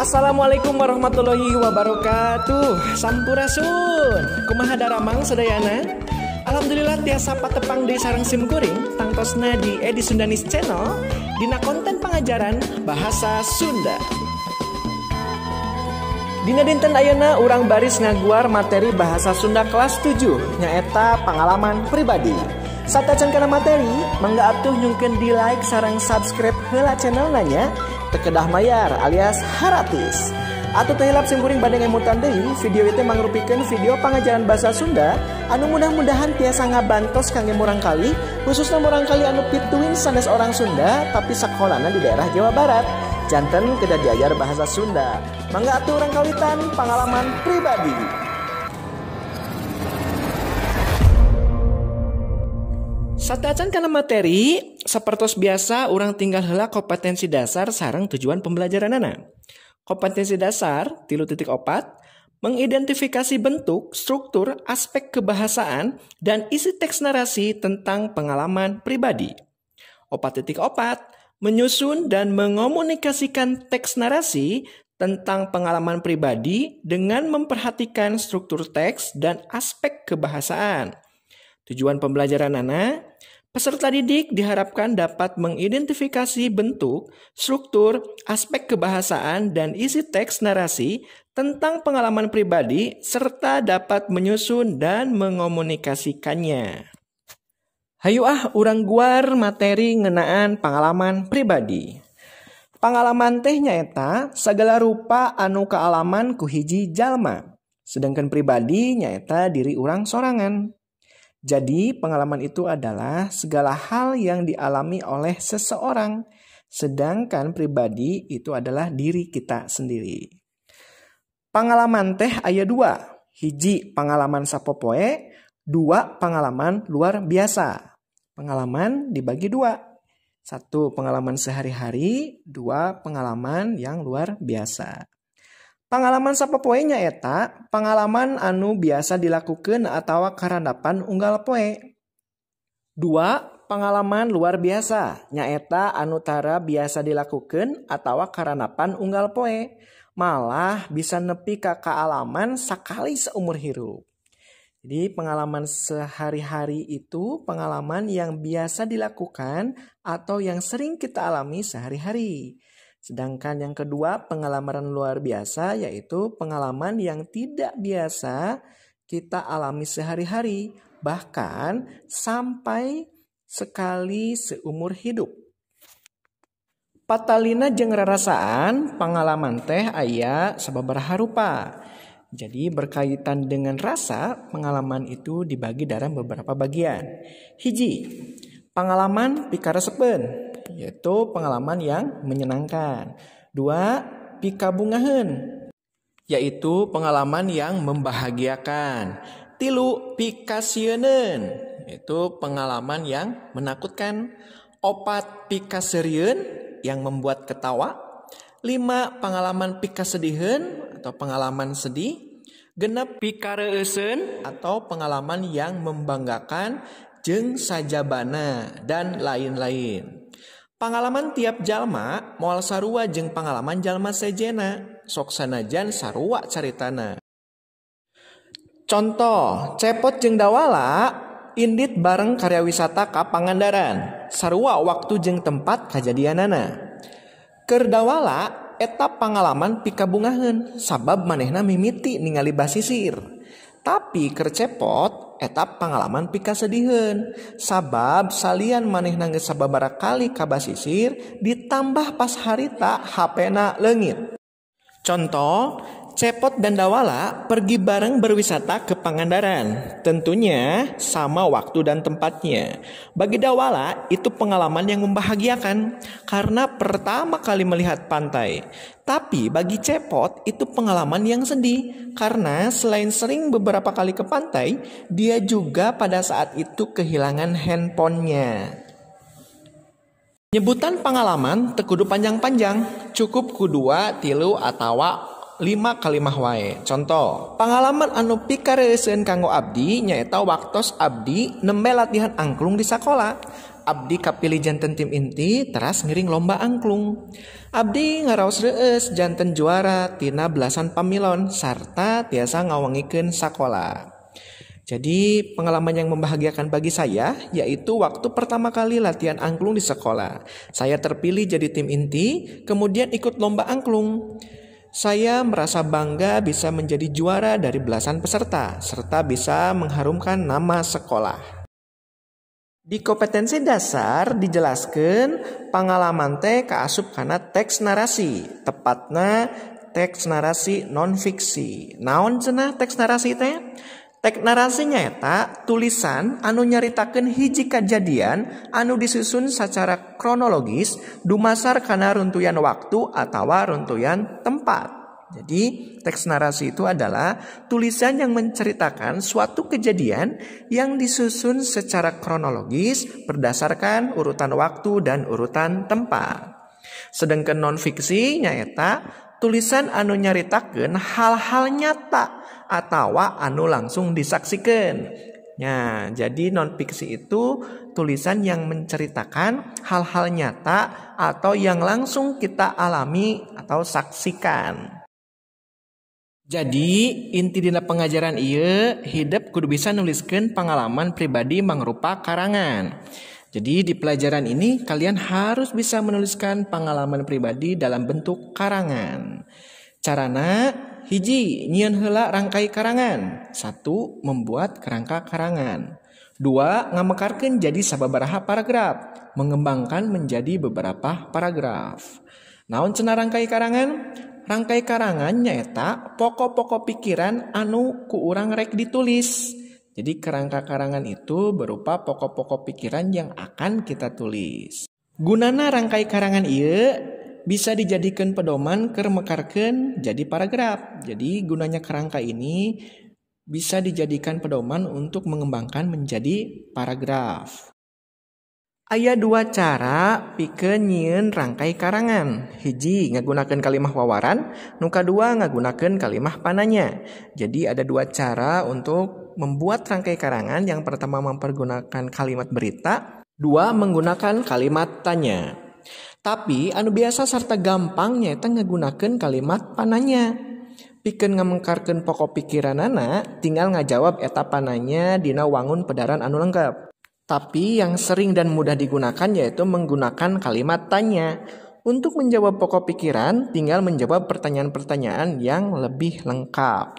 Assalamualaikum warahmatullahi wabarakatuh. Sampurasun. Kumaha daramang sadayana? Alhamdulillah tiasa patepang deui sareng sim kuring tangtosna di Edi Sundanis Channel dina konten pangajaran bahasa Sunda. Dina dinten ayeuna urang baris ngaguar materi bahasa Sunda kelas 7 nyaeta pengalaman pribadi. Satacan kana materi, mangga atuh nyungkeun di like sareng subscribe heula channelna nya. Teu kedah mayar alias haratis. Atuh teu hilap sim kuring bade ngemutan deui, video ieu mangrupikeun video pangajaran bahasa Sunda anu mudah-mudahan tiasa ngabantos kangge murangkali, khususna murangkali anu pituin sanes orang Sunda tapi sakolana di daerah Jawa Barat. Janten kedah diajar bahasa Sunda. Mangga atuh urang kawitan pengalaman pribadi. Satacan kana materi, sapertos biasa urang tinggal heula kompetensi dasar sareng tujuan pembelajaranana. Kompetensi dasar 3.4 mengidentifikasi bentuk, struktur, aspek kebahasaan, dan isi teks narasi tentang pengalaman pribadi. 4.4 menyusun dan mengomunikasikan teks narasi tentang pengalaman pribadi dengan memperhatikan struktur teks dan aspek kebahasaan. Tujuan pembelajaranana, peserta didik diharapkan dapat mengidentifikasi bentuk, struktur, aspek kebahasaan, dan isi teks narasi tentang pengalaman pribadi serta dapat menyusun dan mengomunikasikannya. Hayu ah urang guar materi ngeunaan pengalaman pribadi. Pengalaman teh nyaeta sagala rupa anu kaalaman ku hiji jalma, sedangkan pribadi nyaeta diri urang sorangan. Jadi pengalaman itu adalah segala hal yang dialami oleh seseorang, sedangkan pribadi itu adalah diri kita sendiri. Pengalaman teh aya 2, hiji pengalaman sapopoe, 2 pengalaman luar biasa. Pengalaman dibagi 2, 1 pengalaman sehari-hari, 2 pengalaman yang luar biasa. Pengalaman sapopoe nyaeta pengalaman anu biasa dilakukeun atawa karandapan unggal poe. 2 pengalaman luar biasa nyaeta anu tara biasa dilakukeun atawa karandapan unggal poe, malah bisa nepi ka kaalaman sakali seumur hirup. Jadi pengalaman sehari-hari itu pengalaman yang biasa dilakukan atau yang sering kita alami sehari-hari. Sedangkan yang kedua, pengalaman luar biasa yaitu pengalaman yang tidak biasa kita alami sehari-hari, bahkan sampai sekali seumur hidup. Patalina jeung rarasaan, pengalaman teh aya sababaraha rupa. Jadi berkaitan dengan rasa, pengalaman itu dibagi dalam beberapa bagian. Hiji, pengalaman pikaresepeun, yaitu pengalaman yang menyenangkan. 2, pikabungaheun, yaitu pengalaman yang membahagiakan. 3, pikasieuneun, yaitu pengalaman yang menakutkan. 4, pikaseurieun, yang membuat ketawa. 5, pengalaman pikasediheun atau pengalaman sedih. 6, pikareueuseun atau pengalaman yang membanggakan jeung sajabana dan lain-lain. Pengalaman tiap jalma moal sarua jeung pengalaman jalma sejena, sok sanajan sarua caritana. Contoh, Cepot jeung Dawala indit bareng karya wisata ka Pangandaran, sarua waktu jeung tempat kajadianana. Keur Dawala eta pengalaman pikabungaheun sabab manehna mimiti ningali basisir. Tapi keur Cepot eta pengalaman pikasediheun sabab salian manehna geus sababaraha kali ka basisir ditambah pas harita HP-na leungit. Contoh, Cepot dan Dawala pergi bareng berwisata ke Pangandaran. Tentunya sama waktu dan tempatnya. Bagi Dawala itu pengalaman yang membahagiakan karena pertama kali melihat pantai. Tapi bagi Cepot itu pengalaman yang sedih karena selain sering beberapa kali ke pantai, dia juga pada saat itu kehilangan handphonenya. Nyebutan pengalaman teu kudu panjang-panjang, cukup ku 2, 3 atawa 5 kalimah wae. Contoh, pengalaman anu pikareuseun kanggo abdi nyaeta waktos abdi nembe latihan angklung di sakola. Abdi kapilih janten tim inti teras ngiring lomba angklung. Abdi ngaraos reueus janten juara tina belasan pamilon sarta tiasa ngawangikeun sakola. Jadi pengalaman yang membahagiakan bagi saya yaitu waktu pertama kali latihan angklung di sekolah. Saya terpilih jadi tim inti, kemudian ikut lomba angklung. Saya merasa bangga bisa menjadi juara dari belasan peserta serta bisa mengharumkan nama sekolah. Di kompetensi dasar dijelaskan pengalaman teh kaasup kana teks narasi, tepatna teks narasi non fiksi. Naon cenah teks narasi teh? Teks narasi nyaeta tulisan anu nyaritakeun hiji kajadian anu disusun secara kronologis dumasar kana runtuyan waktu atawa runtuyan tempat. Jadi teks narasi itu adalah tulisan yang menceritakan suatu kejadian yang disusun secara kronologis berdasarkan urutan waktu dan urutan tempat. Sedangkan non-fiksi nyaeta tulisan anu nyaritakeun hal-hal nyata atawa anu langsung disaksikan. Nah, jadi non-fiksi itu tulisan yang menceritakan hal-hal nyata atau yang langsung kita alami atau saksikan. Jadi inti dina pengajaran ieu hidep kudu bisa nuliskeun pengalaman pribadi mangrupa karangan. Jadi di pelajaran ini kalian harus bisa menuliskan pengalaman pribadi dalam bentuk karangan. Carana hiji nyieun heula rangkai karangan. 1. Membuat kerangka karangan. 2. Ngamekarkeun jadi sababaraha paragraf, mengembangkan menjadi beberapa paragraf. Naon cenah rangkai karangan? Rangkai karangan nyaeta pokok-pokok pikiran anu ku urang rek ditulis. Jadi kerangka karangan itu berupa pokok-pokok pikiran yang akan kita tulis. Gunana rangkai karangan ieu bisa dijadikan pedoman keur mekarkeun jadi paragraf. Jadi gunanya kerangka ini bisa dijadikan pedoman untuk mengembangkan menjadi paragraf. Aya 2 cara pikeun nyieun rangkai karangan. Hiji ngagunakeun kalimah wawaran, nu kadua ngagunakeun kalimah pananya. Jadi ada 2 cara untuk membuat rangkai karangan. Yang pertama mempergunakan kalimat berita, 2 menggunakan kalimat tanya. Tapi anu biasa serta gampang nyaeta ngagunakeun kalimat pananya. Pikeun ngamengkarkeun pokok pikiranana, tinggal ngajawab eta pananya dina wangun pedaran anu lengkap. Tapi yang sering dan mudah digunakan yaitu menggunakan kalimat tanya. Untuk menjawab pokok pikiran, tinggal menjawab pertanyaan-pertanyaan yang lebih lengkap.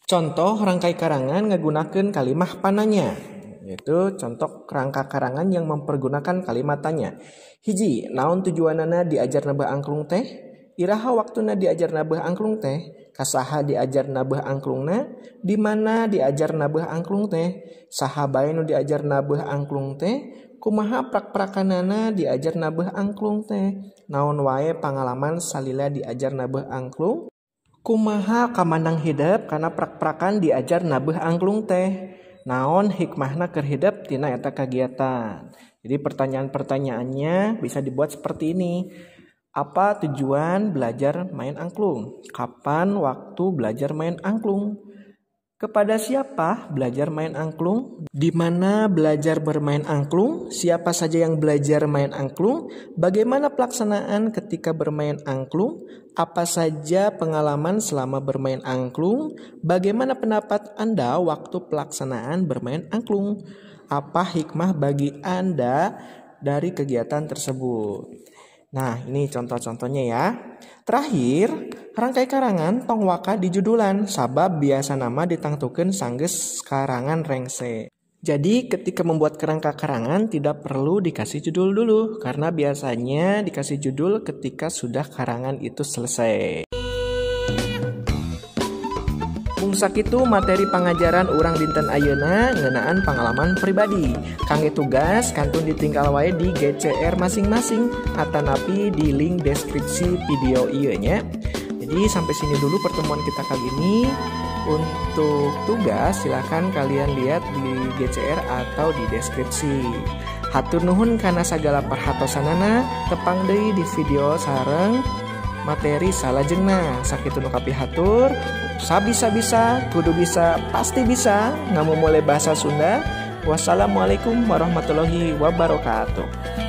Contoh rangkai karangan ngagunakeun kalimah pananya, yaitu contoh kerangka karangan yang mempergunakan kalimat tanya. Hiji, naon tujuanana diajar nabeuh angklung teh? Iraha waktuna diajar nabeuh angklung teh? Kasaha diajar nabeuh angklungna? Di mana diajar nabeuh angklung teh? Saha bae nu diajar nabeuh angklung teh? Kumaha prak-prakanana diajar nabeuh angklung teh? Naon wae pangalaman salila diajar nabeuh angklung? Kumaha kamanang hidep kana prak-prakan diajar nabeuh angklung teh? Naon hikmahna keur hidep tina eta kagiatan? Jadi pertanyaan-pertanyaannya bisa dibuat seperti ini. Apa tujuan belajar main angklung? Kapan waktu belajar main angklung? Kepada siapa belajar main angklung? Di mana belajar bermain angklung? Siapa saja yang belajar main angklung? Bagaimana pelaksanaan ketika bermain angklung? Apa saja pengalaman selama bermain angklung? Bagaimana pendapat Anda waktu pelaksanaan bermain angklung? Apa hikmah bagi Anda dari kegiatan tersebut? Nah, ini contoh-contohnya ya. Terakhir, rangkai karangan tong waka di judulan sabab biasa nama ditangtukeun sanggeus karangan rengse. Jadi ketika membuat kerangka karangan tidak perlu dikasih judul dulu karena biasanya dikasih judul ketika sudah karangan itu selesai. Sakitu materi pangajaran urang dinten ayeuna ngeunaan pengalaman pribadi. Kangge tugas kantun ditinggal wae di GCR masing-masing atanapi di link deskripsi video ieu nya. Jadi sampai sini dulu pertemuan kita kali ini. Untuk tugas silakan kalian lihat di GCR atau di deskripsi. Hatur nuhun kana sagala perhatosanana, tepang deui di video sareng materi salajengna. Sakitu nu kapihatur, sabisa-bisa, kudu bisa, pasti bisa ngamumule bahasa Sunda. Wassalamualaikum warahmatullahi wabarakatuh.